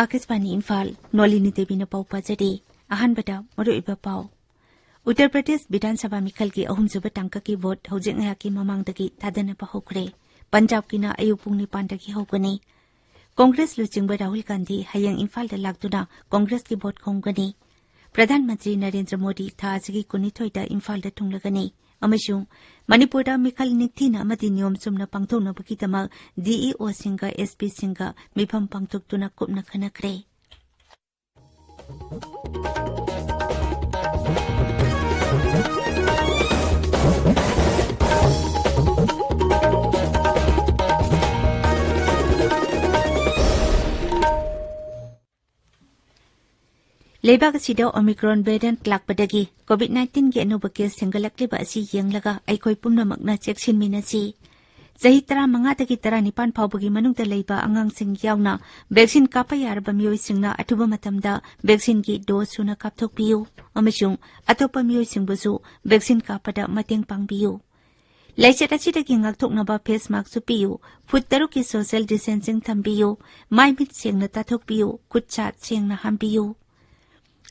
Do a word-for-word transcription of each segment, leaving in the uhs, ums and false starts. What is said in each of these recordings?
ꯑꯥꯀꯥꯁꯕꯥꯅꯤ ꯏꯝꯐꯥꯜ, ꯅꯣꯂꯤꯅꯤ ꯗꯦꯕꯤꯅ ꯄꯥꯎ ꯄꯥꯖꯔꯤ꯫ ꯑꯍꯥꯟꯕꯗ ꯃꯔꯨꯑꯣꯏꯕ ꯄꯥꯎ꯫ ꯎꯠꯇꯔ ꯄ꯭ꯔꯗꯦꯁ ꯕꯤꯙꯥꯟ ꯁꯚꯥ ꯃꯤꯈꯜꯒꯤ ꯑꯍꯨꯝꯁꯨꯕ ꯇꯥꯡꯀꯛꯀꯤ ꯚꯣꯠ ꯍꯧꯖꯤꯛ ꯉꯥꯏꯍꯥꯛꯀꯤ ꯃꯃꯥꯡꯗꯒꯤ ꯊꯥꯗꯅꯕ ꯍꯧꯈ꯭ꯔꯦ꯫ ꯄꯟꯖꯥꯕꯀꯤꯅ ꯑꯌꯨꯛ ꯄꯨꯡ ꯅꯤꯄꯥꯟꯗꯒꯤ ꯍꯧꯒꯅꯤ꯫ ꯀꯣꯡꯒ꯭ꯔꯦꯁ ꯂꯨꯆꯤꯡꯕ ꯔꯥꯍꯨꯜ ꯒꯥꯟꯙꯤ ꯍꯌꯦꯡ ꯏꯝꯐꯥꯜꯗ ꯂꯥꯛꯇꯨꯅ ꯀꯣꯡꯒ꯭ꯔꯦꯁꯀꯤ ꯚꯣꯠ ꯈꯣꯝꯒꯅꯤ꯫ ꯄ꯭ꯔꯙꯥꯟ ꯃꯟꯇ꯭ꯔꯤ ꯅꯔꯦꯟꯗ꯭ꯔ ꯃꯣꯗꯤ ꯊꯥ ꯑꯁꯤꯒꯤ ꯀꯨꯟꯅꯤꯊꯣꯏꯗ ꯏꯝꯐꯥꯜꯗ ꯊꯨꯡꯂꯒꯅꯤ ꯑꯃꯁꯨꯡ ꯃꯅꯤꯄꯨꯔꯗ ꯃꯤꯈꯜ ꯅꯤꯡꯊꯤꯅ ꯑꯃꯗꯤ ꯅꯤꯌꯣꯝ ꯆꯨꯝꯅ ꯄꯥꯡꯊꯣꯛꯅꯕꯒꯤꯗꯃꯛ ꯗꯤꯏꯑꯣꯁꯤꯡꯒ ꯑꯦꯁꯄꯤꯁꯤꯡꯒ ꯃꯤꯐꯝ ꯄꯥꯡꯊꯣꯛꯇꯨꯅ ꯀꯨꯞꯅ ꯈꯟꯅꯈ꯭ꯔꯦ꯫ ꯂꯩꯕꯥꯛ ꯑꯁꯤꯗ ꯑꯣꯃꯤꯀ꯭ꯔꯣꯟ ꯚꯦꯔꯤꯌꯦꯟꯠ ꯂꯥꯛꯄꯗꯒꯤ ꯀꯣꯚꯤꯗ ꯅꯥꯏꯟꯇꯤꯟꯒꯤ ꯑꯅꯧꯕ ꯀꯦꯁ ꯍꯦꯟꯒꯠꯂꯛꯂꯤꯕ ꯑꯁꯤ ꯌꯦꯡꯂꯒ ꯑꯩꯈꯣꯏ ꯄꯨꯝꯅꯃꯛꯅ ꯆꯦꯛꯁꯤꯟꯃꯤꯟꯅꯁꯤ꯫ ꯆꯍꯤ ꯇꯔꯥꯃꯉꯥꯗꯒꯤ ꯇꯔꯥꯅꯤꯄꯥꯟ ꯐꯥꯎꯕꯒꯤ ꯃꯅꯨꯡꯗ ꯂꯩꯕ ꯑꯉꯥꯡꯁꯤꯡ ꯌꯥꯎꯅ ꯚꯦꯛꯁꯤꯟ ꯀꯥꯞꯄ ꯌꯥꯔꯕ ꯃꯤꯑꯣꯏꯁꯤꯡꯅ ꯑꯊꯨꯕ ꯃꯇꯝꯗ ꯚꯦꯛꯁꯤꯟꯒꯤ ꯗꯣꯁ ꯁꯨꯅ ꯀꯥꯞꯊꯣꯛꯄꯤꯌꯨ ꯑꯃꯁꯨꯡ ꯑꯇꯣꯞꯄ ꯃꯤꯑꯣꯏꯁꯤꯡꯕꯨꯁꯨ ꯚꯦꯛꯁꯤꯟ ꯀꯥꯞꯄꯗ ꯃꯇꯦꯡ ꯄꯥꯡꯕꯤꯌꯨ꯫ ꯂꯥꯏꯆꯠ ꯑꯁꯤꯗꯒꯤ ꯉꯥꯛꯊꯣꯛꯅꯕ ꯐꯦꯁ ꯃꯥꯁꯛ ꯎꯞꯄꯤꯌꯨ, ꯐꯨꯠ ꯇꯔꯨꯛꯀꯤ ꯁꯣꯁꯤꯌꯦꯜ ꯗꯤꯁꯇꯦꯟꯁꯤꯡ ꯊꯝꯕꯤꯌꯨ, ꯃꯥꯏ ꯃꯤꯠ ꯁꯦꯡꯅ ꯇꯥꯊꯣꯛꯄꯤꯌꯨ, ꯈꯨꯠ ꯁꯥ ꯁꯦꯡꯅ ꯍꯥꯝꯕꯤꯌꯨ꯫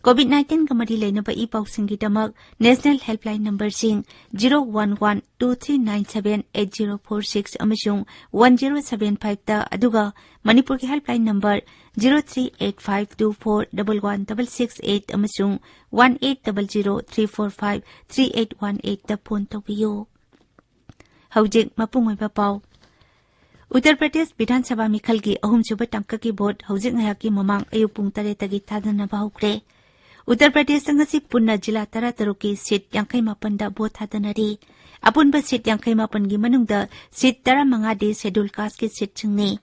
ꯀꯣꯚꯤꯗ ꯅꯥꯏꯟꯇꯤꯟꯒ ꯃꯔꯤ ꯂꯩꯅꯕ ꯏ ꯄꯥꯎꯁꯤꯡꯒꯤꯗꯃꯛ ꯅꯦꯁꯅꯦꯜ ꯍꯦꯜꯞꯂꯥꯏꯟ ꯅꯝꯕꯔꯁꯤꯡ zero one one two three nine seven eight zero four six ꯑꯃꯁꯨꯡ ꯋꯥꯟ ꯖꯤꯔꯣ ꯁꯚꯦꯟ ꯐꯥꯏꯚꯇ, ꯑꯗꯨꯒ ꯃꯅꯤꯄꯨꯔꯒꯤ helpline number zero three eight five two four double one double six eight ꯑꯃꯁꯨꯡ one eight double zero three four five three eight one ꯑꯩꯠꯇ phone ꯇꯧꯕꯤꯌꯨ꯫ ꯍꯧꯖꯤꯛ ꯃꯄꯨꯡ ꯑꯣꯏꯕ ꯄꯥꯎ꯫ ꯎꯠꯇꯔ ꯄ꯭ꯔꯗꯦꯁ ꯕꯤꯙꯥꯟ ꯁꯚꯥ ꯃꯤꯈꯜꯒꯤ ꯑꯍꯨꯝꯁꯨꯕ ꯇꯥꯡꯀꯛꯀꯤ ꯚꯣꯠ ꯍꯧꯖꯤꯛ ꯉꯥꯏꯍꯥꯛꯀꯤ ꯃꯃꯥꯡ ꯑꯌꯨꯛ ꯄꯨꯡ ꯇꯔꯦꯠꯇꯒꯤ ꯊꯥꯗꯅꯕ ꯍꯧꯈ꯭ꯔꯦ꯫ ꯎꯠꯇꯔ ꯄ꯭ꯔꯗꯦꯁꯇ ꯉꯁꯤ ꯄꯨꯟꯅ ꯖꯤꯂꯥ ꯇꯔꯥꯇꯔꯨꯛꯀꯤ ꯁꯤꯠ ꯌꯥꯡꯈꯩ ꯃꯥꯄꯟꯗ ꯚꯣꯠ ꯊꯥꯗꯅꯔꯤ꯫ ꯑꯄꯨꯟꯕ ꯁꯤꯠ ꯌꯥꯡꯈꯩ ꯃꯥꯄꯟꯒꯤ ꯃꯅꯨꯡꯗ ꯁꯤꯠ ꯇꯔꯥꯃꯉꯥꯗꯤ ꯁꯦꯗꯨꯜ ꯀꯥꯁꯀꯤ ꯁꯤꯠꯁꯤꯡꯅꯤ꯫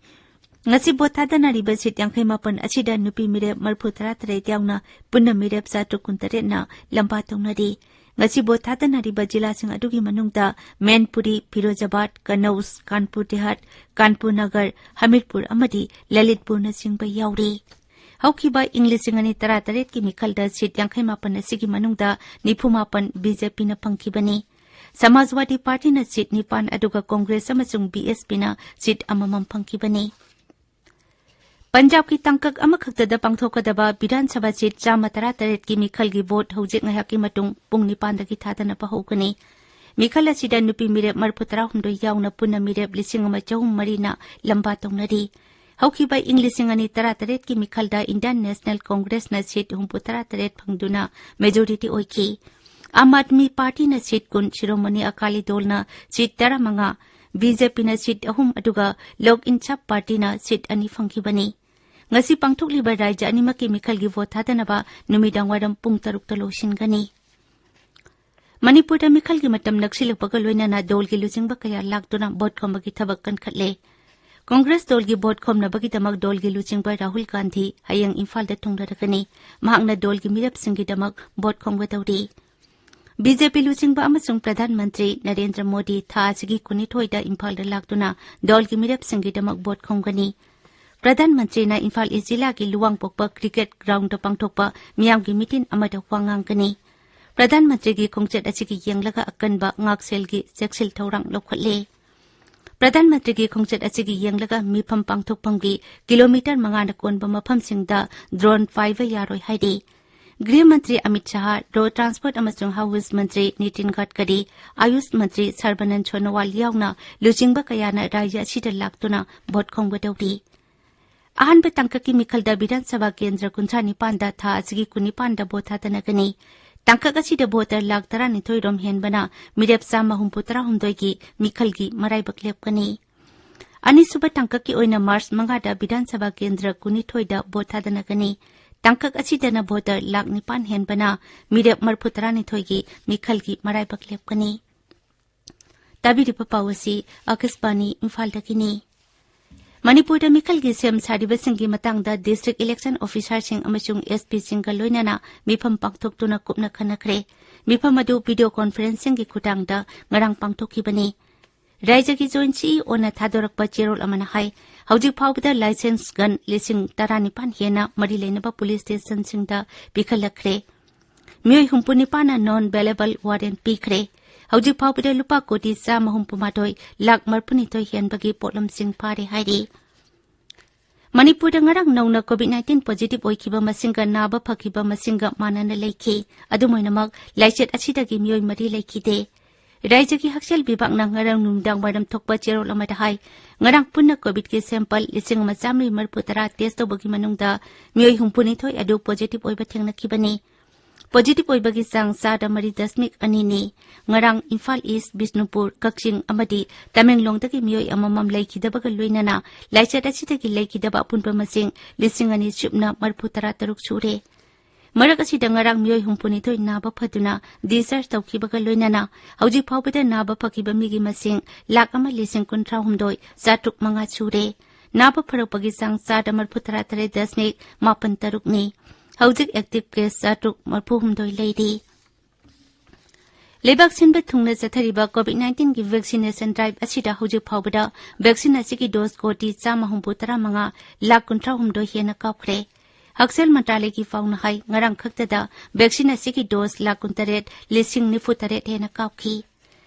ꯉꯁꯤ ꯚꯣꯠ ꯊꯥꯗꯅꯔꯤꯕ ꯁꯤꯠ ꯌꯥꯡꯈꯩ ꯃꯥꯄꯟ ꯑꯁꯤꯗ ꯅꯨꯄꯤ ꯃꯤꯔꯦꯞ ꯃꯔꯤꯐꯨ ꯇꯔꯥ ꯇꯔꯦꯠ ꯌꯥꯎꯅ ꯄꯨꯟꯅ ꯃꯤꯔꯦꯞ ꯆꯥꯇ꯭ꯔꯨꯛ ꯀꯨꯟꯇꯔꯦꯠꯅ ꯂꯝꯕꯥ ꯇꯧꯅꯔꯤ꯫ ꯉꯁꯤ ꯚꯣꯠ ꯊꯥꯗꯅꯔꯤꯕ ꯖꯤꯂꯥꯁꯤꯡ ꯑꯗꯨꯒꯤ ꯃꯅꯨꯡꯗ ꯃꯦꯟꯄꯨꯔꯤ, ꯐꯤꯔꯣꯖꯥꯕꯥꯗ, ꯀꯅꯧꯖ, ꯀꯥꯟꯄꯨꯔ ꯗꯤꯍꯥꯠ, ꯀꯥꯟꯄꯨꯔ ꯅꯒꯔ, ꯍꯃꯤꯔꯄꯨꯔ ꯑꯃꯗꯤ ꯂꯂꯤꯠꯄꯨꯔꯅꯆꯤꯡꯕ ꯌꯥꯎꯔꯤ꯫ ꯍꯧꯈꯤꯕ ꯏꯪ ꯂꯤꯁꯤꯡ ꯑꯅꯤ ꯇꯔꯥꯇꯔꯦꯠꯀꯤ ꯃꯤꯈꯜꯗ ꯁꯤꯠ ꯌꯥꯡꯈꯩ ꯃꯥꯄꯟ ꯑꯁꯤꯒꯤ ꯃꯅꯨꯡꯗ ꯅꯤꯐꯨ ꯃꯥꯄꯟ ꯕꯤ ꯖꯦ ꯄꯤꯅ ꯐꯪꯈꯤꯕꯅꯤ꯫ ꯁꯃꯥꯖꯋꯥꯗꯤ ꯄꯥꯔꯇꯤꯅ ꯁꯤꯠ ꯅꯤꯄꯥꯟ, ꯑꯗꯨꯒ ꯀꯣꯡꯒ꯭ꯔꯦꯁ ꯑꯃꯁꯨꯡ ꯕꯤ ꯑꯦꯁ ꯄꯤꯅ ꯁꯤꯠ ꯑꯃꯃꯝ ꯐꯪꯈꯤꯕꯅꯤ꯫ ꯄꯟꯖꯥꯕꯀꯤ ꯇꯥꯡꯀꯛ ꯑꯃꯈꯛꯇꯗ ꯄꯥꯡꯊꯣꯛꯀꯗꯕ ꯕꯤꯙꯥꯟ ꯁꯚꯥ ꯁꯤꯠ ꯆꯥꯝꯃ ꯇꯔꯥꯇꯔꯦꯠꯀꯤ ꯃꯤꯈꯜꯒꯤ ꯚꯣꯠ ꯍꯧꯖꯤꯛ ꯉꯥꯏꯍꯥꯛꯀꯤ ꯃꯇꯨꯡ ꯄꯨꯡ ꯅꯤꯄꯥꯟꯗꯒꯤ ꯊꯥꯗꯅꯕ ꯍꯧꯒꯅꯤ꯫ ꯃꯤꯈꯜ ꯑꯁꯤꯗ ꯅꯨꯄꯤ ꯃꯤꯔꯦꯞ ꯃꯔꯤꯐꯨ ꯇꯔꯥꯍꯨꯝꯗꯣꯏ ꯌꯥꯎꯅ ꯄꯨꯟꯅ ꯃꯤꯔꯦꯞ ꯂꯤꯁꯤꯡ ꯑꯃ ꯆꯍꯨꯝ ꯃꯔꯤꯅ ꯂꯝꯕꯥ ꯇꯧꯅꯔꯤ꯫ ꯍꯧꯈꯤꯕ ꯏꯪ ꯂꯤꯁꯤꯡ ꯑꯅꯤ ꯇꯔꯥꯇꯔꯦꯠꯀꯤ ꯃꯤꯈꯜꯗ ꯏꯟꯗꯤꯌꯟ ꯅꯦꯁꯅꯦꯜ ꯀꯣꯡꯒ꯭ꯔꯦꯁꯅ ꯁꯤꯠ ꯍꯨꯝꯐꯨꯇꯔꯥ ꯇꯔꯦꯠ ꯐꯪꯗꯨꯅ ꯃꯦꯖꯣꯔꯤꯇꯤ ꯑꯣꯏꯈꯤ꯫ ꯑꯥꯝ ꯑꯥꯗꯃꯤ ꯄꯥꯔꯇꯤꯅ ꯁꯤꯠ ꯀꯨꯟ, ꯁꯤꯔꯣꯃꯅꯤ ꯑꯀꯥꯂꯤ ꯗꯣꯜꯅ ꯁꯤꯠ ꯇꯔꯥꯃꯉꯥ, ꯕꯤ ꯖꯦ ꯄꯤꯅ ꯁꯤꯠ ꯑꯍꯨꯝ, ꯑꯗꯨꯒ ꯂꯣꯛ ꯏꯟꯁꯥꯐ ꯄꯥꯔꯇꯤꯅ ꯁꯤꯠ ꯑꯅꯤ ꯐꯪꯈꯤꯕꯅꯤ꯫ ꯉꯁꯤ ꯄꯥꯡꯊꯣꯛꯂꯤꯕ ꯔꯥꯖ꯭ꯌ ꯑꯅꯤꯃꯛꯀꯤ ꯃꯤꯈꯜꯒꯤ ꯚꯣꯠ ꯊꯥꯗꯅꯕ ꯅꯨꯃꯤꯗꯥꯡ ꯋꯥꯏꯔꯝ ꯄꯨꯡ ꯇꯔꯨꯛꯇ ꯂꯣꯏꯁꯤꯟꯒꯅꯤ꯫ ꯃꯅꯤꯄꯨꯔꯗ ꯃꯤꯈꯜꯒꯤ ꯃꯇꯝ ꯅꯛꯁꯤꯜꯂꯛꯄꯒ ꯂꯣꯏꯅꯅ ꯗꯣꯜꯒꯤ ꯂꯨꯆꯤꯡꯕ ꯀꯌꯥ ꯂꯥꯛꯇꯨꯅ ꯚꯣꯠ ꯈꯣꯝꯕꯒꯤ ꯊꯕꯛ ꯀꯟꯈꯠꯂꯦ꯫ ꯀꯣꯡꯒ꯭ꯔꯦꯁ ꯗꯣꯜꯒꯤ ꯚꯣꯠ ꯈꯣꯝꯅꯕꯒꯤꯗꯃꯛ ꯗꯣꯜꯒꯤ ꯂꯨꯆꯤꯡꯕ ꯔꯥꯍꯨꯜ ꯒꯥꯟꯙꯤ ꯍꯌꯦꯡ ꯏꯝꯐꯥꯜꯗ ꯊꯨꯡꯂꯔꯒꯅꯤ꯫ ꯃꯍꯥꯛꯅ ꯗꯣꯜꯒꯤ ꯃꯤꯔꯦꯞꯁꯤꯡꯒꯤꯗꯃꯛ ꯚꯣꯠ ꯈꯣꯝꯒꯗꯧꯔꯤ꯫ ꯕꯤ ꯖꯦ ꯄꯤ ꯂꯨꯆꯤꯡꯕ ꯑꯃꯁꯨꯡ ꯄ꯭ꯔꯙꯥꯟ ꯃꯟꯇ꯭ꯔꯤ ꯅꯔꯦꯟꯗ꯭ꯔ ꯃꯣꯗꯤ ꯊꯥ ꯑꯁꯤꯒꯤ ꯀꯨꯟꯅꯤꯊꯣꯏꯗ ꯏꯝꯐꯥꯜꯗ ꯂꯥꯛꯇꯨꯅ ꯗꯣꯜꯒꯤ ꯃꯤꯔꯦꯞꯁꯤꯡꯒꯤꯗꯃꯛ ꯚꯣꯠ ꯈꯣꯝꯒꯅꯤ꯫ ꯄ꯭ꯔꯙꯥꯟ ꯃꯟꯇ꯭ꯔꯤꯅ ꯏꯝꯐꯥꯜ ꯏꯁ ꯖꯤꯂꯥꯒꯤ ꯂꯨꯋꯥꯡꯄꯣꯛꯄ ꯀ꯭ꯔꯤꯀꯦꯠ ꯒ꯭ꯔꯥꯎꯟꯗ ꯄꯥꯡꯊꯣꯛꯄ ꯃꯤꯌꯥꯝꯒꯤ ꯃꯤꯇꯤꯟ ꯑꯃꯗ ꯋꯥ ꯉꯥꯡꯒꯅꯤ꯫ ꯄ꯭ꯔꯙꯥꯟ ꯃꯟꯇ꯭ꯔꯤꯒꯤ ꯈꯣꯡꯆꯠ ꯑꯁꯤꯒꯤ ꯌꯦꯡꯂꯒ ꯑꯀꯟꯕ ꯉꯥꯛꯁꯦꯜꯒꯤ ꯆꯦꯛꯁꯤꯜ ꯊꯧꯔꯥꯡ ꯂꯧꯈꯠꯂꯦ꯫ ꯄ꯭ꯔꯙꯥꯟ ꯃꯟꯇ꯭ꯔꯤꯒꯤ ꯈꯣꯡꯆꯠ ꯑꯁꯤꯒꯤ ꯌꯦꯡꯂꯒ ꯃꯤꯐꯝ ꯄꯥꯡꯊꯣꯛꯐꯝꯒꯤ ꯀꯤꯂꯣꯃꯤꯇꯔ ꯃꯉꯥꯅ ꯀꯣꯟꯕ ꯃꯐꯝꯁꯤꯡꯗ ꯗ꯭ꯔꯣꯟ ꯄꯥꯏꯕ ꯌꯥꯔꯣꯏ ꯍꯥꯏꯔꯤ꯫ ꯒ꯭ꯔꯤꯍ ꯃꯟꯇ꯭ꯔꯤ ꯑꯃꯤꯠ ꯁꯍꯥ, ꯔꯣꯗ ꯇ꯭ꯔꯥꯟꯁꯄꯣꯔꯠ ꯑꯃꯁꯨꯡ ꯍꯥꯎꯁ ꯃꯟꯇ꯭ꯔꯤ ꯅꯤꯇꯤꯟ ꯒꯗꯀꯔꯤ, ꯑꯌꯨꯁ ꯃꯟꯇ꯭ꯔꯤ ꯁꯔꯕꯥꯅꯟꯗ ꯁꯣꯅꯣꯋꯥꯜ ꯌꯥꯎꯅ ꯂꯨꯆꯤꯡꯕ ꯀꯌꯥꯅ ꯔꯥꯖ꯭ꯌ ꯑꯁꯤꯗ ꯂꯥꯛꯇꯨꯅ ꯚꯣꯠ ꯈꯣꯝꯒꯗꯧꯔꯤ꯫ ꯑꯍꯥꯟꯕ ꯇꯥꯡꯀꯛꯀꯤ ꯃꯤꯈꯜꯗ ꯕꯤꯙꯥꯟ ꯁꯚꯥ ꯀꯦꯟꯗ꯭ꯔ ꯀꯨꯟꯊ꯭ꯔꯥ ꯅꯤꯄꯥꯟꯗ ꯊꯥ ꯑꯁꯤꯒꯤ ꯀꯨꯟꯅꯤꯄꯥꯟꯗ ꯚꯣꯠ ꯊꯥꯗꯅꯒꯅꯤ꯫ ꯇꯥꯡꯀꯛ ꯑꯁꯤꯗ ꯚꯣꯇꯔ ꯂꯥꯈ ꯇꯔꯥꯅꯤꯊꯣꯏ ꯔꯣꯝ ꯍꯦꯟꯕꯅ ꯃꯤꯔꯦꯞ ꯆꯥꯝꯃ ꯍꯨꯝꯐꯨ ꯇꯔꯥꯍꯨꯝꯗꯣꯏꯒꯤ ꯃꯤꯈꯜꯒꯤ ꯃꯔꯥꯏꯕꯛ ꯂꯦꯞꯀꯅꯤ꯫ ꯑꯅꯤꯁꯨꯕ ꯇꯥꯡꯀꯛꯀꯤ ꯑꯣꯏꯅ ꯃꯥꯔꯆ ꯃꯉꯥꯗ ꯕꯤꯙꯥꯟ ꯁꯚꯥ ꯀꯦꯟꯗ꯭ꯔ ꯀꯨꯟꯅꯤꯊꯣꯏꯗ ꯚꯣꯠ ꯊꯥꯗꯅꯒꯅꯤ꯫ ꯇꯥꯡꯀꯛ ꯑꯁꯤꯗꯅ ꯚꯣꯇꯔ ꯂꯥꯈ ꯅꯤꯄꯥꯟ ꯍꯦꯟꯕꯅ ꯃꯤꯔꯦꯞ ꯃꯔꯤꯐꯨ ꯇꯔꯥꯅꯤꯊꯣꯏꯒꯤ ꯃꯤꯈꯜꯒꯤ ꯃꯔꯥꯏꯕꯛ ꯂꯦꯞꯀꯅꯤ꯫ ꯇꯥꯕꯤꯔꯤꯕ ꯄꯥꯎ ꯑꯁꯤ ꯑꯀꯥꯁꯕꯥꯅꯤ ꯏꯝꯐꯥꯜꯗꯒꯤꯅꯤ꯫ ꯃꯅꯤꯄꯨꯔꯗ ꯃꯤꯈꯜꯒꯤ ꯁꯦꯝ ꯁꯥꯔꯤꯕꯁꯤꯡꯒꯤ ꯃꯇꯥꯡꯗ ꯗꯤꯁꯇ꯭ꯔꯤꯛ ꯏꯂꯦꯛꯁꯟ ꯑꯣꯐꯤꯁꯥꯔꯁꯤꯡ ꯑꯃꯁꯨꯡ ꯑꯦꯁ ꯄꯤꯁꯤꯡꯒ ꯂꯣꯏꯅꯅ ꯃꯤꯐꯝ ꯄꯥꯡꯊꯣꯛꯇꯨꯅ ꯀꯨꯞꯅ ꯈꯟꯅꯈ꯭ꯔꯦ꯫ ꯃꯤꯐꯝ ꯑꯗꯨ ꯚꯤꯗꯤꯑꯣ ꯀꯣꯟꯐꯔꯦꯟꯁꯤꯡꯒꯤ ꯈꯨꯠꯊꯥꯡꯗ ꯉꯔꯥꯡ ꯄꯥꯡꯊꯣꯛꯈꯤꯕꯅꯤ꯫ ꯔꯥꯏꯖ꯭ꯌꯒꯤ ꯖꯣꯏꯟꯠ ꯁꯤꯏꯑꯣꯅ ꯊꯥꯗꯣꯔꯛꯄ ꯆꯦꯔꯣꯜ ꯑꯃꯅ ꯍꯥꯏ, ꯍꯧꯖꯤꯛ ꯐꯥꯎꯕꯗ ꯂꯥꯏꯁꯦꯟꯁ ꯒꯟ ꯂꯤꯁꯤꯡ ꯇꯔꯥꯅꯤꯄꯥꯟ ꯍꯦꯟꯅ ꯃꯔꯤ ꯂꯩꯅꯕ ꯄꯨꯂꯤꯁ ꯁ꯭ꯇꯦꯁꯟꯁꯤꯡꯗ ꯄꯤꯈꯠꯂꯛꯈ꯭ꯔꯦ꯫ ꯃꯤꯑꯣꯏ ꯍꯨꯝꯐꯨ ꯅꯤꯄꯥꯟꯅ ꯅꯣꯟ ꯕꯦꯂꯦꯕꯜ ꯋꯥꯔꯦꯟꯠ ꯄꯤꯈ꯭ꯔꯦ꯫ ꯍꯧꯖꯤꯛ ꯐꯥꯎꯕꯗ ꯂꯨꯄꯥ ꯀꯣꯇꯤ ꯆꯥꯝꯃ ꯍꯨꯝꯐꯨ ꯃꯥꯊꯣꯏ ꯂꯥꯈ ꯃꯔꯤꯐꯨ ꯅꯤꯊꯣꯏ ꯍꯦꯟꯕꯒꯤ ꯄꯣꯠꯂꯝꯁꯤꯡ ꯐꯥꯔꯦ ꯍꯥꯏꯔꯤ꯫ ꯃꯅꯤꯄꯨꯔꯗ ꯉꯔꯥꯡ ꯅꯧꯅ ꯀꯣꯚꯤꯗ ꯅꯥꯏꯟꯇꯤꯟ ꯄꯣꯖꯤꯇꯤꯚ ꯑꯣꯏꯈꯤꯕ ꯃꯁꯤꯡꯒ ꯅꯥꯕ ꯐꯈꯤꯕ ꯃꯁꯤꯡꯒ ꯃꯥꯟꯅꯅ ꯂꯩꯈꯤ꯫ ꯑꯗꯨꯝ ꯑꯣꯏꯅꯃꯛ, ꯂꯥꯏꯆꯠ ꯑꯁꯤꯗꯒꯤ ꯃꯤꯑꯣꯏ ꯃꯔꯤ ꯂꯩꯈꯤꯗꯦ꯫ ꯔꯥꯏꯖ꯭ꯌꯒꯤ ꯍꯛꯁꯦꯜ ꯕꯤꯚꯥꯒꯅ ꯉꯔꯥꯡ ꯅꯨꯃꯤꯗꯥꯡ ꯋꯥꯏꯔꯝ ꯊꯣꯛꯄ ꯆꯦꯔꯣꯜ ꯑꯃꯗ ꯍꯥꯏ, ꯉꯔꯥꯡ ꯄꯨꯟꯅ ꯀꯣꯚꯤꯗꯀꯤ ꯁꯦꯝꯄꯜ ꯂꯤꯁꯤꯡ ꯑꯃ ꯆꯥꯃꯔꯤ ꯃꯔꯤꯐꯨ ꯇꯔꯥ ꯇꯦꯁ ꯇꯧꯕꯒꯤ ꯃꯅꯨꯡꯗ ꯃꯤꯑꯣꯏ ꯍꯨꯝꯐꯨ ꯅꯤꯊꯣꯏ ꯑꯗꯨ ꯄꯣꯖꯤꯇꯤꯚ ꯑꯣꯏꯕ ꯊꯦꯡꯅꯈꯤꯕꯅꯤ꯫ ꯄꯣꯖꯤꯇꯤꯚ ꯑꯣꯏꯕꯒꯤ ꯆꯥꯡ ꯆꯥꯗ ꯃꯔꯤ ꯗꯁꯃꯤꯛ ꯑꯅꯤꯅꯤ꯫ ꯉꯔꯥꯡ ꯏꯝꯐꯥꯜ ꯏꯁ꯭ꯠ, ꯕꯤꯁꯅꯨꯄꯨꯔ, ꯀꯛꯆꯤꯡ ꯑꯃꯗꯤ ꯇꯃꯦꯡꯂꯣꯡꯗꯒꯤ ꯃꯤꯑꯣꯏ ꯑꯃꯃꯝ ꯂꯩꯈꯤꯗꯕꯒ ꯂꯣꯏꯅꯅ ꯂꯥꯏꯆꯠ ꯑꯁꯤꯗꯒꯤ ꯂꯩꯈꯤꯗꯕ ꯑꯄꯨꯟꯕ ꯃꯁꯤꯡ ꯂꯤꯁꯤꯡ ꯑꯅꯤ ꯁꯨꯞꯅ ꯃꯔꯤꯐꯨ ꯇꯔꯥ ꯇꯔꯨꯛ ꯁꯨꯔꯦ꯫ ꯃꯔꯛ ꯑꯁꯤꯗ ꯉꯔꯥꯡ ꯃꯤꯑꯣꯏ ꯍꯨꯝꯐꯨ ꯅꯤꯊꯣꯏ ꯅꯥꯕ ꯐꯗꯨꯅ ꯗꯤꯁꯆꯥꯔꯖ ꯇꯧꯈꯤꯕꯒ ꯂꯣꯏꯅꯅ ꯍꯧꯖꯤꯛ ꯐꯥꯎꯕꯗ ꯅꯥꯕ ꯐꯈꯤꯕ ꯃꯤꯒꯤ ꯃꯁꯤꯡ ꯂꯥꯈ ꯑꯃ ꯂꯤꯁꯤꯡ ꯀꯨꯟꯊ꯭ꯔꯥ ꯍꯨꯝꯗꯣꯏ ꯆꯥꯇ꯭ꯔꯨꯛ ꯃꯉꯥ ꯁꯨꯔꯦ꯫ ꯅꯥꯕ ꯐꯔꯛꯄꯒꯤ ꯆꯥꯡ ꯆꯥꯗ ꯃꯔꯤꯐꯨ ꯇꯔꯥ ꯇꯔꯦꯠ ꯗꯁꯃꯤꯛ ꯃꯥꯄꯟ ꯇꯔꯨꯛꯅꯤ꯫ ꯍꯧꯖꯤꯛ ꯑꯦꯛꯇꯤꯚ ꯀꯦꯁ ꯆꯥꯇ꯭ꯔꯨꯛ ꯃꯔꯤꯐꯨ ꯍꯨꯝꯗꯣꯏ ꯂꯩꯔꯤ꯫ ꯂꯩꯕꯥꯛ ꯁꯤꯟꯕ ꯊꯨꯡꯅ ꯆꯠꯊꯔꯤꯕ ꯀꯣꯚꯤꯗ ꯅꯥꯏꯟꯇꯤꯟꯒꯤ ꯚꯦꯛꯁꯤꯅꯦꯁꯟ ꯗ꯭ꯔꯥꯏꯚ ꯑꯁꯤꯗ ꯍꯧꯖꯤꯛ ꯐꯥꯎꯕꯗ ꯚꯦꯛꯁꯤꯟ ꯑꯁꯤꯒꯤ ꯗꯣꯁ ꯀꯣꯇꯤ ꯆꯥꯝꯃ ꯍꯨꯝꯐꯨ ꯇꯔꯥ ꯃꯉꯥ ꯂꯥꯈ ꯀꯨꯟꯊ꯭ꯔꯥ ꯍꯨꯝꯗꯣꯏ ꯍꯦꯟꯅ ꯀꯥꯞꯈ꯭ꯔꯦ꯫ ꯍꯛꯁꯦꯜ ꯃꯟꯇ꯭ꯔꯥꯂꯌꯒꯤ ꯄꯥꯎꯅ ꯍꯥꯏ, ꯉꯔꯥꯡ ꯈꯛꯇꯗ ꯚꯦꯛꯁꯤꯟ ꯑꯁꯤꯒꯤ ꯗꯣꯁ ꯂꯥꯈ ꯀꯨꯟꯇꯔꯦꯠ ꯂꯤꯁꯤꯡ ꯅꯤꯐꯨ ꯇꯔꯦꯠ ꯍꯦꯟꯅ ꯀꯥꯞꯈꯤ꯫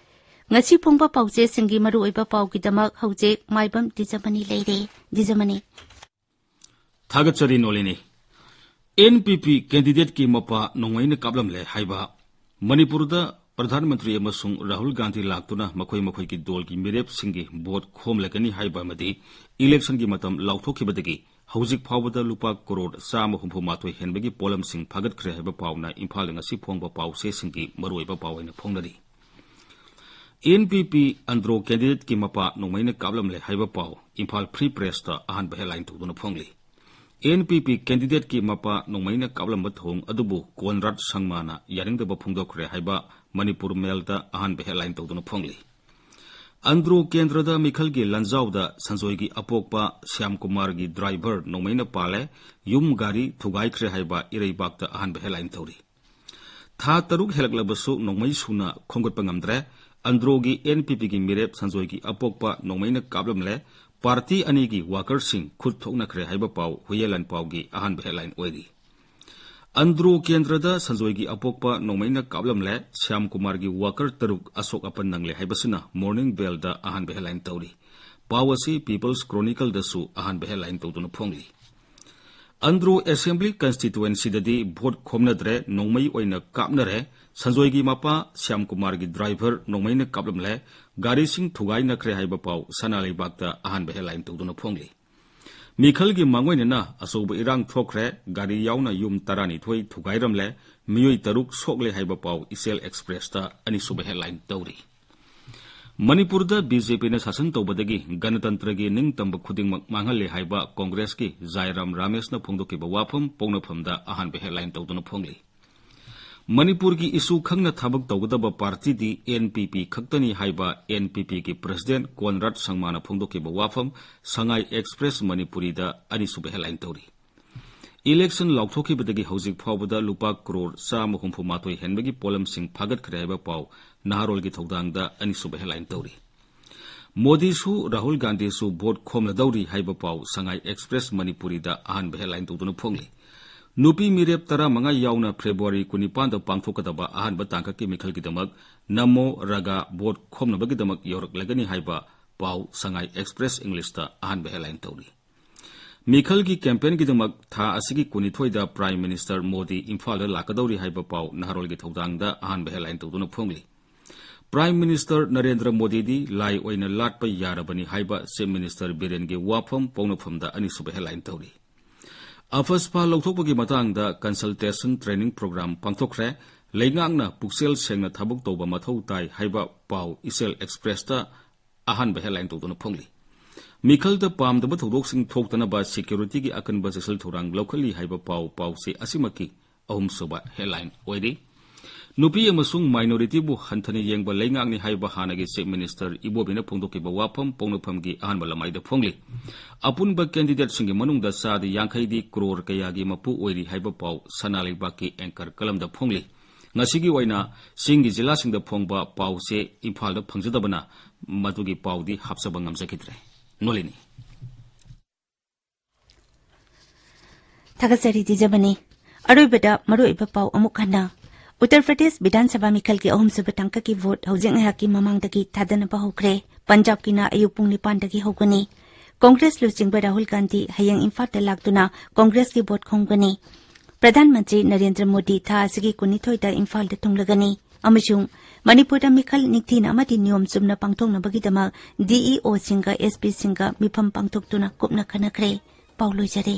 ꯉꯁꯤ ꯐꯣꯡꯕ ꯄꯥꯎꯆꯦꯁꯤꯡꯒꯤ ꯃꯔꯨꯑꯣꯏꯕ ꯄꯥꯎꯒꯤꯗꯃꯛ ꯍꯧꯖꯤꯛ ꯃꯥꯏꯕꯝ ꯗꯤꯖꯃꯅꯤ ꯂꯩꯔꯦ꯫ ꯗꯤꯖꯃꯅꯤ꯫ ꯊꯥꯒꯠꯆꯔꯤ ꯅꯣꯂꯤꯅꯤ꯫ ꯑꯦꯟ ꯄꯤ ꯄꯤ ꯀꯦꯟꯗꯤꯗꯦꯠꯀꯤ ꯃꯄꯥ ꯅꯣꯡꯃꯩꯅ ꯀꯥꯞꯂꯝꯂꯦ ꯍꯥꯏꯕ, ꯃꯅꯤꯄꯨꯔꯗ ꯄ꯭ꯔꯙꯥꯟ ꯃꯟꯇ꯭ꯔꯤ ꯑꯃꯁꯨꯡ ꯔꯥꯍꯨꯜ ꯒꯥꯟꯙꯤ ꯂꯥꯛꯇꯨꯅ ꯃꯈꯣꯏ ꯃꯈꯣꯏꯒꯤ ꯗꯣꯜꯒꯤ ꯃꯤꯔꯦꯞꯁꯤꯡꯒꯤ ꯚꯣꯠ ꯈꯣꯝꯂꯒꯅꯤ ꯍꯥꯏꯕ ꯑꯃꯗꯤ ꯏꯂꯦꯛꯁꯟꯒꯤ ꯃꯇꯝ ꯂꯥꯎꯊꯣꯛꯈꯤꯕꯗꯒꯤ ꯍꯧꯖꯤꯛ ꯐꯥꯎꯕꯗ ꯂꯨꯄꯥ ꯀꯔꯣꯔ ꯆꯥꯝꯃ ꯍꯨꯝꯐꯨ ꯃꯥꯊꯣꯏ ꯍꯦꯟꯕꯒꯤ ꯄꯣꯠꯂꯝꯁꯤꯡ ꯐꯥꯒꯠꯈ꯭ꯔꯦ ꯍꯥꯏꯕ ꯄꯥꯎꯅ ꯏꯝꯐꯥꯜꯗ ꯉꯁꯤ ꯐꯣꯡꯕ ꯄꯥꯎꯆꯦꯁꯤꯡꯒꯤ ꯃꯔꯨꯑꯣꯏꯕ ꯄꯥꯎ ꯑꯣꯏꯅ ꯐꯣꯡꯅꯔꯤ꯫ ꯑꯦꯟ ꯄꯤ ꯄꯤ ꯑꯟꯗ꯭ꯔꯣ ꯀꯦꯟꯗꯤꯗꯦꯠꯀꯤ ꯃꯄꯥ ꯅꯣꯡꯃꯩꯅ ꯀꯥꯞꯂꯝꯂꯦ ꯍꯥꯏꯕ ꯄꯥꯎ ꯏꯝꯐꯥꯜ ꯐ꯭ꯔꯤ ꯄ꯭ꯔꯦꯁꯇ ꯑꯍꯥꯟꯕ ꯍꯦꯗꯂꯥꯏꯟ ꯇꯧꯗꯨꯅ ꯐꯣꯡꯂꯤ꯫ ꯑꯦꯟ ꯄꯤ ꯄꯤ ꯀꯦꯟꯗꯤꯗꯦꯠꯀꯤ ꯃꯄꯥ ꯅꯣꯡꯃꯩꯅ ꯀꯥꯞꯂꯝꯕ ꯊꯧꯑꯣꯡ ꯑꯗꯨꯕꯨ ꯀꯣꯟꯔꯥꯗ ꯁꯪꯃꯥꯅ ꯌꯥꯅꯤꯡꯗꯕ ꯐꯣꯡꯗꯣꯛꯈ꯭ꯔꯦ ꯍꯥꯏꯕ ꯃꯅꯤꯄꯨꯔ ꯃꯦꯜꯗ ꯑꯍꯥꯟꯕ ꯍꯦꯗꯂꯥꯏꯟ ꯇꯧꯗꯨꯅ ꯐꯣꯡꯂꯤ꯫ ꯑꯟꯗ꯭ꯔꯣ ꯀꯦꯟꯗ꯭ꯔꯗ ꯃꯤꯈꯜꯒꯤ ꯂꯥꯟꯖꯥꯎꯗ ꯁꯟꯖꯣꯏꯒꯤ ꯑꯄꯣꯛꯄ ꯁ꯭ꯌꯥꯝꯀꯨꯃꯥꯔꯒꯤ ꯗ꯭ꯔꯥꯏꯚꯔ ꯅꯣꯡꯃꯩꯅ ꯄꯥꯜꯂꯦ, ꯌꯨꯝ ꯒꯥꯔꯤ ꯊꯨꯒꯥꯏꯈ꯭ꯔꯦ ꯍꯥꯏꯕ ꯏꯔꯩꯕꯥꯛꯇ ꯑꯍꯥꯟꯕ ꯍꯦꯗꯂꯥꯏꯟ ꯇꯧꯔꯤ꯫ ꯊꯥ ꯇꯔꯨꯛ ꯍꯦꯜꯂꯛꯂꯕꯁꯨ ꯅꯣꯡꯃꯩ ꯁꯨꯅ ꯈꯣꯝꯒꯠꯄ ꯉꯝꯗ꯭ꯔꯦ꯫ ꯑꯟꯗ꯭ꯔꯣꯒꯤ ꯑꯦꯟ ꯄꯤ ꯄꯤꯒꯤ ꯃꯤꯔꯦꯞ ꯁꯟꯖꯣꯏꯒꯤ ꯑꯄꯣꯛꯄ ꯅꯣꯡꯃꯩꯅ ꯀꯥꯞꯂꯝꯂꯦ, ꯄꯥꯔꯇꯤ ꯑꯅꯤꯒꯤ ꯋꯥꯀꯔꯁꯤꯡ ꯈꯨꯠ ꯊꯣꯛꯅꯈ꯭ꯔꯦ ꯍꯥꯏꯕ ꯄꯥꯎ ꯍꯨꯏꯌꯦꯟ ꯂꯥꯟꯄꯥꯎꯒꯤ ꯑꯍꯥꯟꯕ ꯍꯦꯗꯂꯥꯏꯟ ꯑꯣꯏꯔꯤ꯫ ꯑꯟꯗ꯭ꯔꯣ ꯀꯦꯟꯗ꯭ꯔꯗ ꯁꯟꯖꯣꯏꯒꯤ ꯑꯄꯣꯛꯄ ꯅꯣꯡꯃꯩꯅ ꯀꯥꯞꯂꯝꯂꯦ, ꯁ꯭ꯌꯥꯝ ꯀꯨꯃꯥꯔꯒꯤ ꯋꯥꯀꯔ ꯇꯔꯨꯛ ꯑꯁꯣꯛ ꯑꯄꯟ ꯅꯪꯂꯦ ꯍꯥꯏꯕꯁꯤꯅ ꯃꯣꯔꯅꯤꯡ ꯕꯦꯜꯗ ꯑꯍꯥꯟꯕ ꯍꯦꯗꯂꯥꯏꯟ ꯇꯧꯔꯤ꯫ ꯄꯥꯎ ꯑꯁꯤ ꯄꯤꯄꯜꯁ ꯀ꯭ꯔꯣꯅꯤꯀꯜꯗꯁꯨ ꯑꯍꯥꯟꯕ ꯍꯦꯗꯂꯥꯏꯟ ꯇꯧꯗꯨꯅ ꯐꯣꯡꯂꯤ꯫ ꯑꯟꯗ꯭ꯔꯣ ꯑꯦꯁꯦꯝꯕ꯭ꯂꯤ ꯀꯟꯁꯇꯤꯇꯨꯋꯦꯟꯁꯤꯗꯗꯤ ꯚꯣꯠ ꯈꯣꯝꯅꯗ꯭ꯔꯦ, ꯅꯣꯡꯃꯩ ꯑꯣꯏꯅ ꯀꯥꯞꯅꯔꯦ, ꯁꯟꯖꯣꯏꯒꯤ ꯃꯄꯥ ꯁ꯭ꯌꯥꯝ ꯀꯨꯃꯥꯔꯒꯤ ꯗ꯭ꯔꯥꯏꯚꯔ ꯅꯣꯡꯃꯩꯅ ꯀꯥꯞꯂꯝꯂꯦ, ꯒꯥꯔꯤꯁꯤꯡ ꯊꯨꯒꯥꯏꯅꯈ꯭ꯔꯦ ꯍꯥꯏꯕ ꯄꯥꯎ ꯁꯅꯥ ꯂꯩꯕꯥꯛꯇ ꯑꯍꯥꯟꯕ ꯍꯦꯗꯂꯥꯏꯟ ꯇꯧꯗꯨꯅ ꯐꯣꯡꯂꯤ꯫ ꯃꯤꯈꯜꯒꯤ ꯃꯥꯡꯑꯣꯏꯅꯅ ꯑꯆꯧꯕ ꯏꯔꯥꯡ ꯊꯣꯛꯈ꯭ꯔꯦ, ꯒꯥꯔꯤ ꯌꯥꯎꯅ ꯌꯨꯝ ꯇꯔꯥꯅꯤꯊꯣꯏ ꯊꯨꯒꯥꯏꯔꯝꯂꯦ, ꯃꯤꯑꯣꯏ ꯇꯔꯨꯛ ꯁꯣꯛꯂꯦ ꯍꯥꯏꯕ ꯄꯥꯎ ꯏꯆꯦꯜ ꯑꯦꯛꯁꯄ꯭ꯔꯦꯁꯇ ꯑꯅꯤꯁꯨꯕ ꯍꯦꯗꯂꯥꯏꯟ ꯇꯧꯔꯤ꯫ ꯃꯅꯤꯄꯨꯔꯗ ꯕꯤ ꯖꯦ ꯄꯤꯅ ꯁꯥꯁꯟ ꯇꯧꯕꯗꯒꯤ ꯒꯅꯇꯟꯇ꯭ꯔꯒꯤ ꯅꯤꯡꯇꯝꯕ ꯈꯨꯗꯤꯡꯃꯛ ꯃꯥꯡꯍꯜꯂꯦ ꯍꯥꯏꯕ ꯀꯣꯡꯒ꯭ꯔꯦꯁꯀꯤ ꯖꯥꯏꯔꯥꯝ ꯔꯥꯃꯦꯁꯅ ꯐꯣꯡꯗꯣꯛꯈꯤꯕ ꯋꯥꯐꯝ ꯄꯣꯛꯅꯐꯝꯗ ꯑꯍꯥꯟꯕ ꯍꯦꯗꯂꯥꯏꯟ ꯇꯧꯗꯨꯅ ꯐꯣꯡꯂꯤ꯫ ꯃꯅꯤꯄꯨꯔꯒꯤ ꯏꯁꯨ ꯈꯪꯅ ꯊꯕꯛ ꯇꯧꯒꯗꯕ ꯄꯥꯔꯇꯤꯗꯤ ꯑꯦꯟ ꯄꯤ ꯄꯤ ꯈꯛꯇꯅꯤ ꯍꯥꯏꯕ ꯑꯦꯟ ꯄꯤ ꯄꯤꯒꯤ ꯄ꯭ꯔꯁꯤꯗꯦꯟ ꯀꯣꯟꯔꯥꯗ ꯁꯪꯃꯥꯅ ꯐꯣꯡꯗꯣꯛꯈꯤꯕ ꯋꯥꯐꯝ ꯁꯉꯥꯏ ꯑꯦꯛꯁꯄ꯭ꯔꯦꯁ ꯃꯅꯤꯄꯨꯔꯤꯗ ꯑꯅꯤꯁꯨꯕ ꯍꯦꯗꯂꯥꯏꯟ ꯇꯧꯔꯤ꯫ ꯏꯂꯦꯛꯁꯟ ꯂꯥꯎꯊꯣꯛꯈꯤꯕꯗꯒꯤ ꯍꯧꯖꯤꯛ ꯐꯥꯎꯕꯗ ꯂꯨꯄꯥ ꯀ꯭ꯔꯣꯔ ꯆꯥꯝꯃ ꯍꯨꯝꯐꯨ ꯃꯥꯊꯣꯏ ꯍꯦꯟꯕꯒꯤ ꯄꯣꯠꯂꯝꯁꯤꯡ ꯐꯥꯒꯠꯈ꯭ꯔꯦ ꯍꯥꯏꯕ ꯄꯥꯎ ꯅꯍꯥꯔꯣꯜꯒꯤ ꯊꯧꯗꯥꯡꯗ ꯑꯅꯤꯁꯨꯕ ꯍꯦꯗꯂꯥꯏꯟ ꯇꯧꯔꯤ꯫ ꯃꯣꯗꯤꯁꯨ ꯔꯥꯍꯨꯜ ꯒꯥꯟꯙꯤꯁꯨ ꯚꯣꯠ ꯈꯣꯝꯂꯗꯧꯔꯤ ꯍꯥꯏꯕ ꯄꯥꯎ ꯁꯉꯥꯏ ꯑꯦꯛꯁꯄ꯭ꯔꯦꯁ ꯃꯅꯤꯄꯨꯔꯤꯗ ꯑꯍꯥꯟꯕ ꯍꯦꯗꯂꯥꯏꯟ ꯇꯧꯗꯨꯅ ꯐꯣꯡꯂꯤ꯫ ꯅꯨꯄꯤ ꯃꯤꯔꯦꯞ ꯇꯔꯥꯃꯉꯥ ꯌꯥꯎꯅ ꯐꯦꯕ꯭ꯔꯨꯋꯥꯔꯤ ꯀꯨꯟꯅꯤꯄꯥꯟꯗ ꯄꯥꯡꯊꯣꯛꯀꯗꯕ ꯑꯍꯥꯟꯕ ꯇꯥꯡꯀꯛꯀꯤ ꯃꯤꯈꯜꯒꯤꯗꯃꯛ ꯅꯃꯣ ꯔꯒꯥ ꯚꯣꯠ ꯈꯣꯝꯅꯕꯒꯤꯗꯃꯛ ꯌꯧꯔꯛꯂꯒꯅꯤ ꯍꯥꯏꯕ ꯄꯥꯎ ꯁꯉꯥꯏ ꯑꯦꯛꯁꯄ꯭ꯔꯦꯁ ꯏꯪꯂꯤꯁꯇ ꯑꯍꯥꯟꯕ ꯍꯦꯗꯂꯥꯏꯟ ꯇꯧꯔꯤ꯫ ꯃꯤꯈꯜꯒꯤ ꯀꯦꯝꯄꯦꯟꯒꯤꯗꯃꯛ ꯊꯥ ꯑꯁꯤꯒꯤ ꯀꯨꯟꯅꯤꯊꯣꯏꯗ ꯄ꯭ꯔꯥꯏꯝ ꯃꯤꯅꯤꯁꯇꯔ ꯃꯣꯗꯤ ꯏꯝꯐꯥꯜꯗ ꯂꯥꯛꯀꯗꯧꯔꯤ ꯍꯥꯏꯕ ꯄꯥꯎ ꯅꯍꯥꯔꯣꯜꯒꯤ ꯊꯧꯗꯥꯡꯗ ꯑꯍꯥꯟꯕ ꯍꯦꯗꯂꯥꯏꯟ ꯇꯧꯗꯨꯅ ꯐꯣꯡꯂꯤ꯫ ꯄ꯭ꯔꯥꯏꯝ ꯃꯤꯅꯤꯁꯇꯔ ꯅꯔꯦꯟꯗ꯭ꯔ ꯃꯣꯗꯤꯗꯤ ꯂꯥꯏ ꯑꯣꯏꯅ ꯂꯥꯠꯄ ꯌꯥꯔꯕꯅꯤ ꯍꯥꯏꯕ ꯆꯤꯐ ꯃꯤꯅꯤꯁꯇꯔ ꯕꯤꯔꯦꯟꯒꯤ ꯋꯥꯐꯝ ꯄꯣꯛꯅꯐꯝꯗ ꯑꯅꯤꯁꯨꯕ ꯍꯦꯗꯂꯥꯏꯟ ꯇꯧꯔꯤ꯫ ꯑꯐꯁꯄꯥ ꯂꯧꯊꯣꯛꯄꯒꯤ ꯃꯇꯥꯡꯗ ꯀꯟꯁꯜꯇꯦꯁꯟ ꯇ꯭ꯔꯦꯅꯤꯡ ꯄ꯭ꯔꯣꯒ꯭ꯔꯥꯝ ꯄꯥꯡꯊꯣꯛꯈ꯭ꯔꯦ, ꯂꯩꯉꯥꯛꯅ ꯄꯨꯛꯆꯦꯜ ꯁꯦꯡꯅ ꯊꯕꯛ ꯇꯧꯕ ꯃꯊꯧ ꯇꯥꯏ ꯍꯥꯏꯕ ꯄꯥꯎ ꯏꯆꯦꯜ ꯑꯦꯛꯁꯄ꯭ꯔꯦꯁꯇ ꯑꯍꯥꯟꯕ ꯍꯦꯗꯂꯥꯏꯟ ꯇꯧꯗꯨꯅ ꯐꯣꯡꯂꯤ꯫ ꯃꯤꯈꯜꯗ ꯄꯥꯝꯗꯕ ꯊꯧꯗꯣꯛꯁꯤꯡ ꯊꯣꯛꯇꯅꯕ ꯁꯦꯀ꯭ꯌꯨꯔꯤꯇꯤꯒꯤ ꯑꯀꯟꯕ ꯆꯦꯛꯁꯤꯜ ꯊꯧꯔꯥꯡ ꯂꯧꯈꯠꯂꯤ ꯍꯥꯏꯕ ꯄꯥꯎ ꯄꯥꯎꯆꯦ ꯑꯁꯤꯃꯛꯀꯤ ꯑꯍꯨꯝꯁꯨꯕ ꯍꯦꯗꯂꯥꯏꯟ ꯑꯣꯏꯔꯤ꯫ ꯅꯨꯄꯤ ꯑꯃꯁꯨꯡ ꯃꯥꯏꯅꯣꯔꯤꯇꯤꯕꯨ ꯍꯟꯊꯅ ꯌꯦꯡꯕ ꯂꯩꯉꯥꯛꯅꯤ ꯍꯥꯏꯕ ꯍꯥꯟꯅꯒꯤ ꯆꯤꯐ ꯃꯤꯅꯤꯁꯇꯔ ꯏꯕꯣꯕꯤꯅ ꯐꯣꯡꯗꯣꯛꯈꯤꯕ ꯋꯥꯐꯝ ꯄꯣꯛꯅꯐꯝꯒꯤ ꯑꯍꯥꯟꯕ ꯂꯃꯥꯏꯗ ꯐꯣꯡꯂꯤ꯫ ꯑꯄꯨꯟꯕ ꯀꯦꯟꯗꯤꯗꯦꯠꯁꯤꯡꯒꯤ ꯃꯅꯨꯡꯗ ꯆꯥꯗ ꯌꯥꯡꯈꯩꯗꯤ ꯀ꯭ꯔꯣꯔ ꯀꯌꯥꯒꯤ ꯃꯄꯨ ꯑꯣꯏꯔꯤ ꯍꯥꯏꯕ ꯄꯥꯎ ꯁꯅꯥ ꯂꯩꯕꯥꯛꯀꯤ ꯑꯦꯡꯀꯔ ꯀꯂꯝꯗ ꯐꯣꯡꯂꯤ꯫ ꯉꯁꯤꯒꯤ ꯑꯣꯏꯅ ꯆꯤꯡꯒꯤ ꯖꯤꯂꯥꯁꯤꯡꯗ ꯐꯣꯡꯕ ꯄꯥꯎꯁꯦ ꯏꯝꯐꯥꯜꯗ ꯐꯪꯖꯗꯕꯅ ꯃꯗꯨꯒꯤ ꯄꯥꯎꯗꯤ ꯍꯥꯞꯆꯕ ꯉꯝꯖꯈꯤꯗ꯭ꯔꯦ꯫ ꯅꯣꯂꯤꯅꯤ꯫ ꯊꯥꯒꯠꯆꯔꯤ ꯇꯤꯖꯕꯅꯤ꯫ ꯑꯔꯣꯏꯕꯗ ꯃꯔꯨꯑꯣꯏꯕ ꯄꯥꯎ ꯑꯃꯨꯛ ꯍꯟꯅ꯫ ꯎꯠꯇꯔ ꯄ꯭ꯔꯗꯦꯁ ꯕꯤꯙꯥꯟ ꯁꯚꯥ ꯃꯤꯈꯜꯒꯤ ꯑꯍꯨꯝꯁꯨꯕ ꯇꯥꯡꯀꯛꯀꯤ ꯚꯣꯠ ꯍꯧꯖꯤꯛ ꯉꯥꯏꯍꯥꯛꯀꯤ ꯃꯃꯥꯡꯗꯒꯤ ꯊꯥꯗꯅꯕ ꯍꯧꯈ꯭ꯔꯦ꯫ ꯄꯟꯖꯥꯕꯀꯤꯅ ꯑꯌꯨꯛ ꯄꯨꯡ ꯅꯤꯄꯥꯟꯗꯒꯤ ꯍꯧꯒꯅꯤ꯫ ꯀꯣꯡꯒ꯭ꯔꯦꯁ ꯂꯨꯆꯤꯡꯕ ꯔꯥꯍꯨꯜ ꯒꯥꯟꯙꯤ ꯍꯌꯦꯡ ꯏꯝꯐꯥꯜꯗ ꯂꯥꯛꯇꯨꯅ ꯀꯣꯡꯒ꯭ꯔꯦꯁꯀꯤ ꯚꯣꯠ ꯈꯣꯝꯒꯅꯤ꯫ ꯄ꯭ꯔꯙꯥꯟ ꯃꯟꯇ꯭ꯔꯤ ꯅꯔꯦꯟꯗ꯭ꯔ ꯃꯣꯗꯤ ꯊꯥ ꯑꯁꯤꯒꯤ ꯀꯨꯟꯅꯤꯊꯣꯏꯗ ꯏꯝꯐꯥꯜꯗ ꯊꯨꯡꯂꯒꯅꯤ꯫ ꯑꯃꯁꯨꯡ ꯃꯅꯤꯄꯨꯔꯗ ꯃꯤꯈꯜ ꯅꯤꯡꯊꯤꯅ ꯑꯃꯗꯤ ꯅꯤꯌꯣꯝ ꯆꯨꯝꯅ ꯄꯥꯡꯊꯣꯛꯅꯕꯒꯤꯗꯃꯛ ꯗꯤꯏꯑꯣꯁꯤꯡꯒ ꯑꯦꯁꯄꯤꯁꯤꯡꯒ ꯃꯤꯐꯝ ꯄꯥꯡꯊꯣꯛꯇꯨꯅ ꯀꯨꯞꯅ ꯈꯟꯅꯈ꯭ꯔꯦ꯫ ꯄꯥꯎ ꯂꯣꯏꯖꯔꯦ꯫